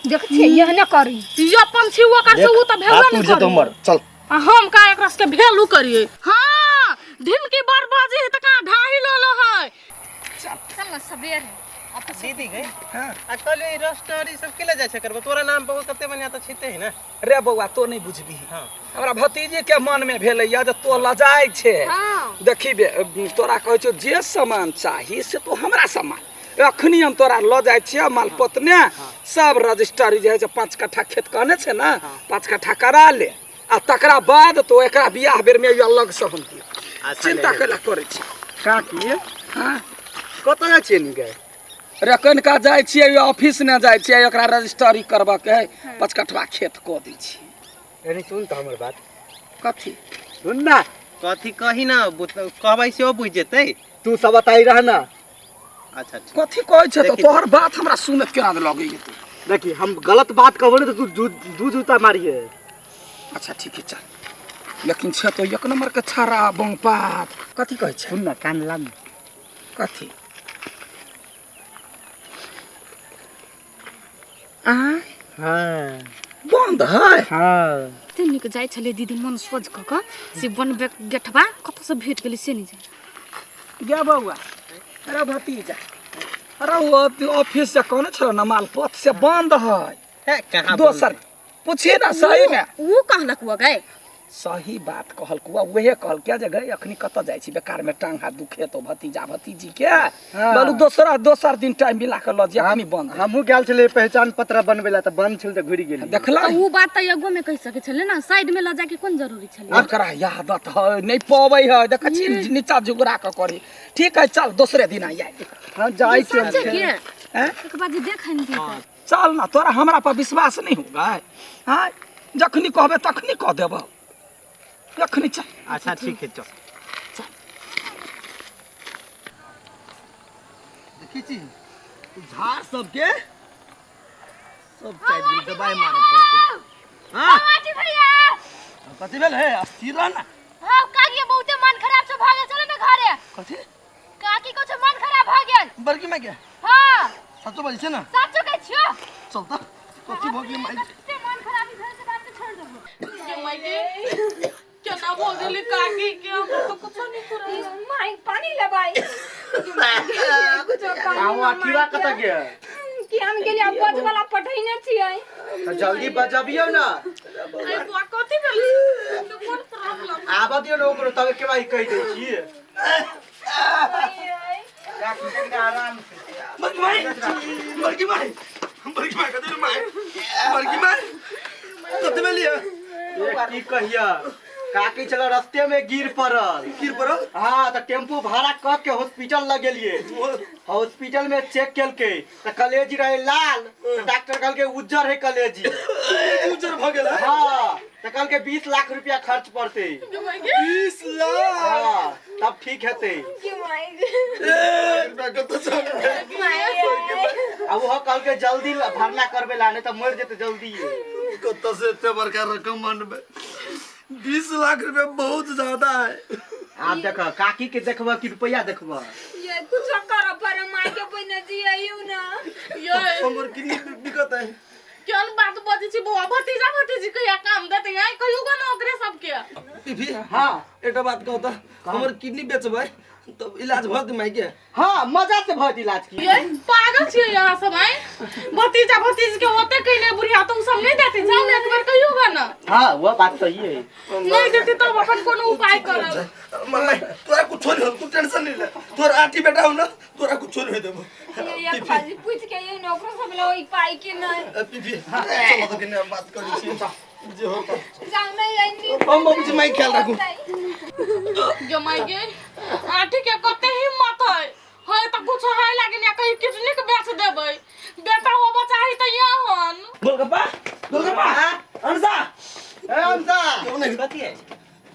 देख छियै एहने करी। ई अपन छी ओकर से उ त भेलबे हाथ नहीं टूट जेतौ करी। हमर, चल। आ हम का एकरा सबके भेलू करिए। हाँ, ढिमकी बड़ बाजी है त कहाँ ढाही लो है। चल ना सबेरे। दीदी गई। हाँ। आ कहलियै ई रजिस्टर ई सब केला जाइ छै करबो, तोरा नाम पर कते बढ़िया तऽ छिते है ना। रे बौआ, तो नहीं बुझबी। हाँ। हमरा भतीजी के मन में भेलै या जे तो लजाइ छै। हाँ। देखी बे, तोरा कहै छौ जे सामान चाही से तो हमरा सामान अखनी हम तोरा लऽ जाइ छियै मालपोतने। सब रजिस्ट्री जे होइ छै, 5 कट्ठा खेत कहने छै ने, 5 कट्ठा करा ले आ तकरा बाद तो एकरा बियाह बेर में अलग से हम दियौ। अच्छा, चिंता ले। कैला करै छी? काकी। हाँ। कतऽ जाइ छियै नी गए? रे कनिका जाइ छियै ऑफिस ने जाइ छियै, एकरा रजिस्ट्री करबऽ के है, 5 कट्ठा खेत कऽ दै छियै। यानी सुन तऽ हमर बात। कथी? सुन ना। कथी कही ना, कहबै सेहो बुझि जेतै। तू सब बताई रह ना। अच्छा अच्छा। कथी कहै छै तऽ? देखी। तोहर बात हमरा सुनत केना लगैए तू? देखी, हम गलत बात कहबो ने तऽ तू दू जूता मारिए। अच्छा ठीक है, चल। लेकिन छै तो एक नंबर के छाड़ा बंगपात। कथी कहै छै? सुन ना, कान लाम। कथी? आय? हाँ। बंद है? हाँ। कते नीक जाइ छलै दीदी मन सोझ कऽ कऽ से बनबे गेठबा कतऽसँ भेट गेलै से नहि जानि। गे बौआ, अरे भतीजा, अरे ओ ऑफिस से कहने छल ना मालपत से बंद है। है, कहाँ बंद दोसर है? पूछिए ना सही में। उ कहलक वो गए। सही बात कहलक वो, उहे कहलक जे गई अखनी कतऽ जाइ छी, बेकार में टांग हाथ दुखे तो भतीजा भतीजी के। हाँ। बोलू दोसरा दोसर दिन टाइम मिला के लऽ जे, अखनी बंद है। हमहूँ गेल छलियै पहचान पत्र बनबै लए तऽ बंद छल तऽ घुरि गेली। देखला? तऽ उ बात तऽ एगो में कहि सकै छलै ना, साइड में लऽ जाके कोन जरूरी छलै? ओकरा आदत है नहीं पबै है, देखै छी नीचा झुगरा के करी। ठीक है चल, दोसरे दिन आइ। हाँ, जाइ छी हम। सच्चे के? हैं? एक बार जे देखन दी तऽ। चल ना, तोरा हमरा पर विश्वास नहीं होगा? हाँ, जखनी कहबे तखनी कह देबो, जखनी चल। अच्छा ठीक है, चल। देखी छी झाड़ सबके सब चाइर दिन दबाई मारऽ पड़तै। हाँ। बाबाजी भैया। कथी भेल हे? अस्थिर रह ना। हाँ, काकी बहुते मन खराब छौ भऽ गेल, चलो ना घरे। कथी? काकी को छौ मन खराब भऽ गेल। बड़की माय के? हाँ। सचो बाजै छै ना? सचो कहै छियौ। चल तऽ, कथी भऽ गेल माय? कते मन खराबी भेल से बात के छोड़ देबो। गे माय गे, केना भऽ गेलै काकी के? हमरा तऽ कुछो नहि फुराइ। माय पानी लेबै। कुछो पानी। आउ, अठीवा कतऽ गेल? कि हम गेलियै बज वाला पठैने छियै। तऽ जल्दी बजबियौ ना। अरे बुआ, कथी भेलै? कोन प्रॉब्लम? आबऽ दियौ ने ओकरो, तब एके बारी कहि दै छी। काकी, कनि आराम से। बड़की माय, बड़की माय, बड़की माय, कथी माय, बड़की माय, कथी भेलियै? ए, की कहिया, काकी छल रस्ते में गिर पड़ल। गिर पड़ल? हाँ, तऽ टेम्पू भाड़ा कऽ के हॉस्पिटल लग गेलियै। हॉस्पिटल में चेक केलकै तऽ कलेजी रहे लाल, तऽ डॉक्टर कहलकै उज्जर है कलेजी। उज्जर भऽ गेल है? हाँ, तऽ कहलकै 20 लाख रुपया खर्च पड़तै। 20 लाख? हाँ, तब ठीक हेतै। ए, रुपया कतऽ से अनबै? आ ओहो कहलकै जल्दी भरना करबै ला, नहि तऽ मरि जेतै जल्दी। कतऽ से एते बड़का रकम अनबै? 20 लाख रुपया बहुत ज्यादा है। आब देख, काकी के देखबह कि रुपया देखबह? ये कुछो करऽ पड़े माय के, पहिने जियौ ना। ये हमर किडनी दिक्कत है। केहन बात बजै छी बौआ? भतीजा भतीजी कहिया काम देतै? आइ कहियो गो ने ओकरे सबके। पीपी। हाँ। एकटा बात कहू तऽ, हमर किडनी बेचबै तब इलाज भऽ जेतै माय के? हाँ, मजा से भऽ जेतै इलाज की। ये पागल छियै अहाँ सब? आइ भतीजा भतीजी के ओते कहिने बुढ़िया तऽ उ सब नहि देतै? जाउ ने, एक बेर कहियो गो ने। हाँ, वो बात सही है। नहि देतै तब अपन कोनो उपाय करब। माय, तोरा कुछो नहीं हो, तू टेंशन नहीं ले। तोरा आठी बेटा हो ना, तोरा कुछो नहीं देबो। ये एक बाजी पूछ के ये ना ओकरो सब ला ओइ पाई के नहीं। पीपी, चलो तो कने बात करै छी जे हो। जाउ नहीं आई। हम बाबूजी माय ख्याल राखू। गे माय गे, आठी के कते हिम्मत है। है तऽ कुछ है लागे ने कहीं किडनी के बेच देबै। बेटा होबो चाही तऽ यहाँ हन। गोलगप्पा, गोलगप्पा, अनसा। ए अंसा। क्यों नहीं? कथी है?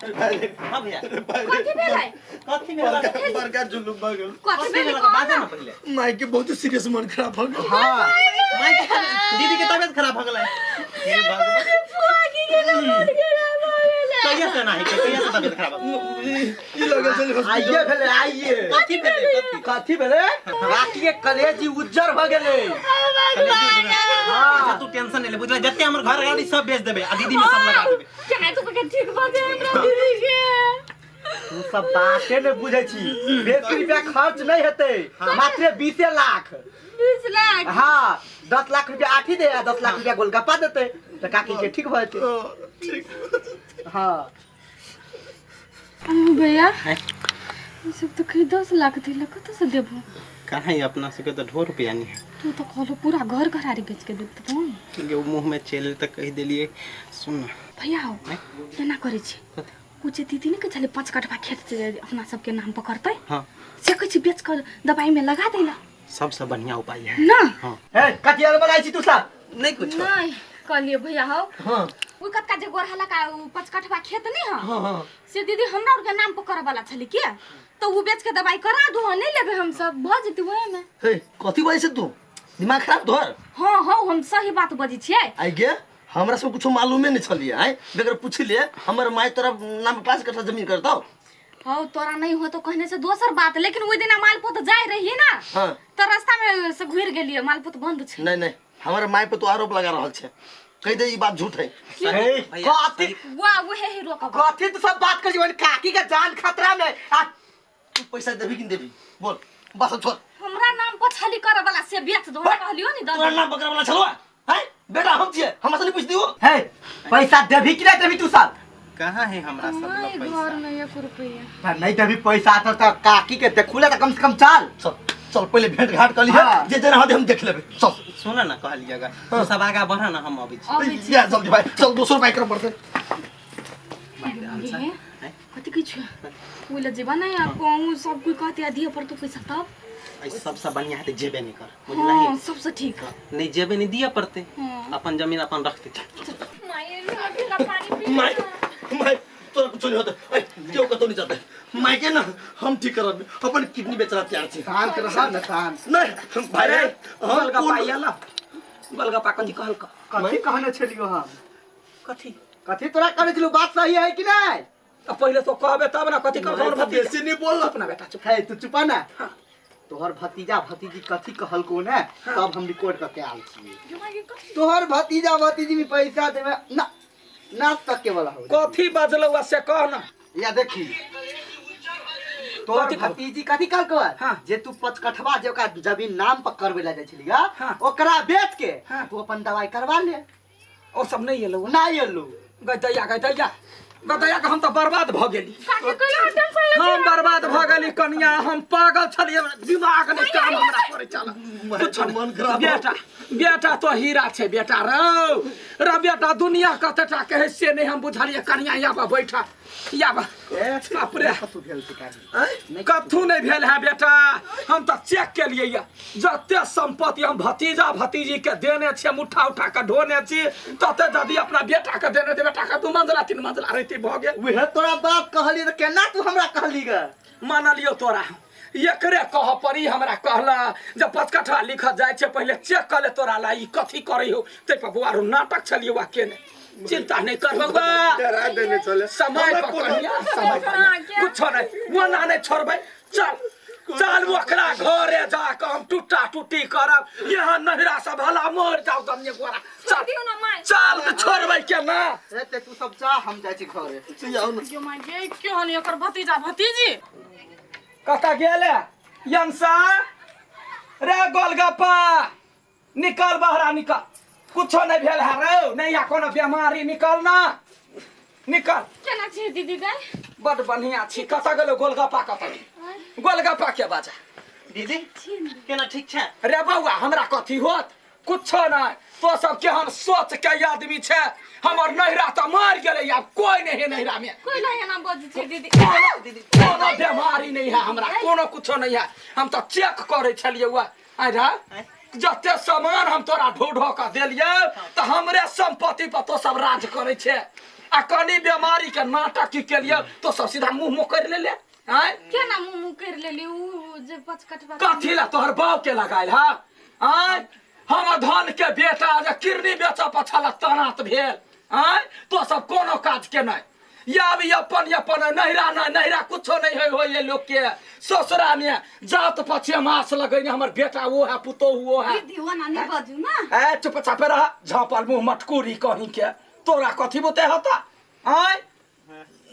हाँ भैया। कथी भेलै? कथी भेलै? बड़का जुलुम भऽ गेल। कथी कथी भेलै? भेलै? बाजऽ ना पहिले। माय के बहुत सीरियस मन खराब भऽ गेल। हाँ। माय के दीदी के तबियत खराब भऽ गेलै। हे भगवान, कहिया से ना है? कहिया से तबियत खराब भऽ गेलै? ई लगल छलै हॉस्पिटल। आइए भेलै, आइए। कथी भेलै? कथी? कथी भेलै? काकी के कलेजी उज्जर भऽ गेलै। भगवान। अच्छा तू टेंशन नहीं ले बुझला जते हमर घर गाड़ी सब बेच देबे आ दीदी में सब लगा देबे। केना तू के ठीक भऽ जाय हमरा दीदी के। तू सब बाते ने बुझै छी, बेसी रुपया खर्च नहीं हेतै, मात्र 20 लाख। 20 लाख? हाँ, 10 लाख रुपया आठी दे आ 10 लाख रुपया गोलगप्पा देते तऽ काकी के ठीक भऽ जेतै। हाँ भैया ई सब तो कहीं 10 लाख दिला, कतऽ से देबो? कहाँ है अपना सबके तो ढोर रुपया नहीं है। तू तो कहलो पूरा घर घरारी बेच के देब तो गे मुंह में चल तक कह देलिए। सुन ना भैया हो, एना करै छी ओ जे दीदी ने कहै छलै 5 कट्ठा खेत जे अपना सबके नाम पर करतै। हाँ। से कहै छी बेच कर दवाई में लगा दैला, सबसे बढ़िया उपाय है ना। हाँ। ए कथी आर बनाइ छी तू सब? नहीं कुछ नहीं कहलिए भैया हो। हाँ। ओ कतका जे गोरहला का ओ 5 कट्ठा खेत नहीं है। हाँ हाँ। से दीदी हमरा और के नाम पर करे वाला छली के तो वो बेच के दवाई करा दो, नहीं लेबे हम सब भ जेतै ओहे में। हे कथी बजै छै तू, दिमाग खराब तोहर? हाँ हाँ हम सही बात बजै छियै। आइ गे हमरा सब कुछो मालूमे नहीं छलिए। आइ बेगर पूछलिए हमर माय तोरा नाम पर 5 कट्ठा जमीन करतौ। हाँ तोरा नहीं हो तो कहने से दोसर बात, लेकिन ओहि दिना मालपोत जाय रही ना। हाँ। तो रास्ता में से घुर गेलिए, मालपोत बंद छै। नहीं नहीं हमर माय पर तो आरोप लगा रहल छै, कह दे ई बात झूठ है। भैया, कथी वाह वहे ही रोकब। कथी तू सब बात कर छी, काकी के जान खतरा में। आ तू पैसा देबी कि देबी बोल, बस छोड़। हमरा नाम पर छली करे वाला से बेच दो, कहलियो नी तोरा नाम पकड़े वाला छलवा हैं बेटा, हम छियै, हमरा से नहीं पूछ दियो। हे पैसा देबी कि नहीं देबी तू सब? कहाँ है हमरा सब लग पैसा? घर में 1 रुपया नहीं देबी पैसा तो काकी के देखू ले तो कम से कम चल चल चल पहले भेंट घाट कर लिहे। हाँ। जे जेना होतै हम देख लेबै। चल सुन ना कहलिए गा तू सब आगा बढ़ ना, हम अबै छी। अबै छी। या जल्दी भाई चल, दोसर बाइक पर पड़तै। कथी कहै छै ओइ लए जेबा नहीं आ कहूँ सब कोई कहते आ दिए पर तू पैसा तब ऐ सबसे बढ़िया है जेबे नहीं कर, बुझलही? हाँ सबसे ठीक। नहीं जेबे नहीं दिया पड़ते। हाँ। अपन जमीन अपन रखते। माय माय तोरा कुछो नहीं होतै। ऐ केओ कतौ नहीं जाते, माय के ना हम ठीक करब, अपन किडनी बेचला तैयार छी। शांत रह ना शांत। नहीं भाई हम गोलगप्पा कोन आयल गोलगप्पा कथी कहलक? कथी कहने छलियो हम? कथी कथी तोरा कहने छलियो, बात सही है कि नहीं? अब पहले तो कहबे तब ना कथी कहलक हमर भतीजा। बेसी नहीं बोल अपना बेटा चुप। हे तू चुपा ना। तोहर भतीजा भतीजी कथी कहलको ने सब हम रिकॉर्ड करके आयल छियै। तोहर भतीजा भतीजी में पैसा देवे ना ना तक के वाला हो। कथी बजलौ से कह ना। या देखी तोहर कथी कहलको? भतीजी कथी कहलको? हाँ। जे तू 5 कट्ठवा जे ओकरा जमीन नाम पर करबे ला जाइ छलियै। हाँ। ओकरा बेच के हाँ। तू अपन दवाई करवा ले। ओ सब नहीं एलौ? ना एलौ। गदैया गदैया गदैया के हम तो बर्बाद भ गेली। काकी कहलो टेंशन ले हम बर्बाद भ गेली कनिया, हम पागल छलियै, दिमाग नहीं काम हमरा करे चल। कुछ मन खराब बेटा बेटा तो हीरा छै बेटा रौ रे बेटा, दुनिया कतेटा के है से नहीं हम बुझलियै। कनिया याबा बैठा याबा। बाप रे कथू भेल छै काकी? कथू नहीं भेल है बेटा, हम तो चेक के लिए ये जते संपत्ति हम भतीजा भतीजी के देने छियै, मुठ्ठा उठा के ढोने छी, तते यदि अपना बेटा के देने दे, बेटा के 2 मंजिला 3 मंजिला रहती भ गेल। उहे तोरा बात कहली त केना तू हमरा कहली ग? मानलियो तोरा, एकरे कह पड़ी हमरा कहला जब 5 कट्ठा लिखत जाइ छै पहिले चेक कर ले तोरा ला ई कथी करै हो, तै पर बौआ रो नाटक छलियै वा केने। चिंता नहीं कर बौआ, डरा देने चले समय पर कहिया समय पर कुछो नहीं, ओना नहीं छोड़बै। चल चल ओकरा घरे जाके हम टूटा टूटी करब, यहाँ नहिरा सब भला मर जाओ दमने गोरा। चल दियौ ना my. चल तऽ छोड़बै केना? ए ते तू सब जा, हम जाइ छी घरे। यो my गे केहन एकर भतीजा भतीजी कतऽ गेले यंसा रे गोलगप्पा? निकल बहरा निकल, कुछो नहीं भेल है रे, नहीं या कोनो बीमारी, निकल ना निकल। केना छी दीदी गै? बड बढ़िया छी। कतऽ गेलो गोलगप्पा? कतऽ गेल गोलगप्पा के बाजा? दीदी केना ठीक छै? रे बौआ हमरा कथी होत? कुछो नहीं, तो सब केहन सोच के आदमी छै। हमर नहिरा तऽ मर गेलै, आब कोई नहीं है नहिरा में। कोई नहीं एना बजै छै दीदी। कोनो बीमारी नहीं है हमरा, कोनो कुछो नहीं है। हम तऽ चेक करै छलियै वा आइ रे जते सामान हम तोरा ढो ढो के देलियै तऽ हमरे संपत्ति पर तो सब राज करै छै, आ कनी बीमारी के नाटक की केलियै तो सब सीधा मुँह मुँह करि लेले। आँय केना मुँह मुँह करि लेली उ जे 5 कट्ठवा? कथी ला तोहर बाप के लगायल हा? आँय हमर धन के बेटा जे किरनी बेचऽ पछल तनात भेल। आँय तो सब कोनो काज के नहीं। या अभी अपन अपन नहिरा ना नहिरा कुछो नहीं है हो ये लोग के ससुरा में जात पछे मास लगैने हमर बेटा वो है पुतोहु वो है। दीदी ओना नहि बाजू ना। ए चुप चापे रह, झाँपल मुँह मटकूरी कहीं के तोरा कथी बुते होता आय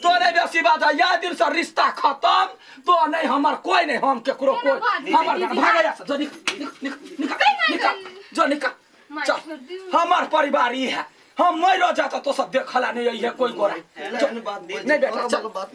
तोरे बेसी बात है या दिन से रिश्ता खत्म तो नहीं हमर कोई नहीं हम केकरो कोई हमर भाग जा जो निक निक निक निकल निकल जो निकल चल हमर परिवार ई है हम मरो जाता तो सब देखला नहीं है कोई गोरा नहीं बेटा चल।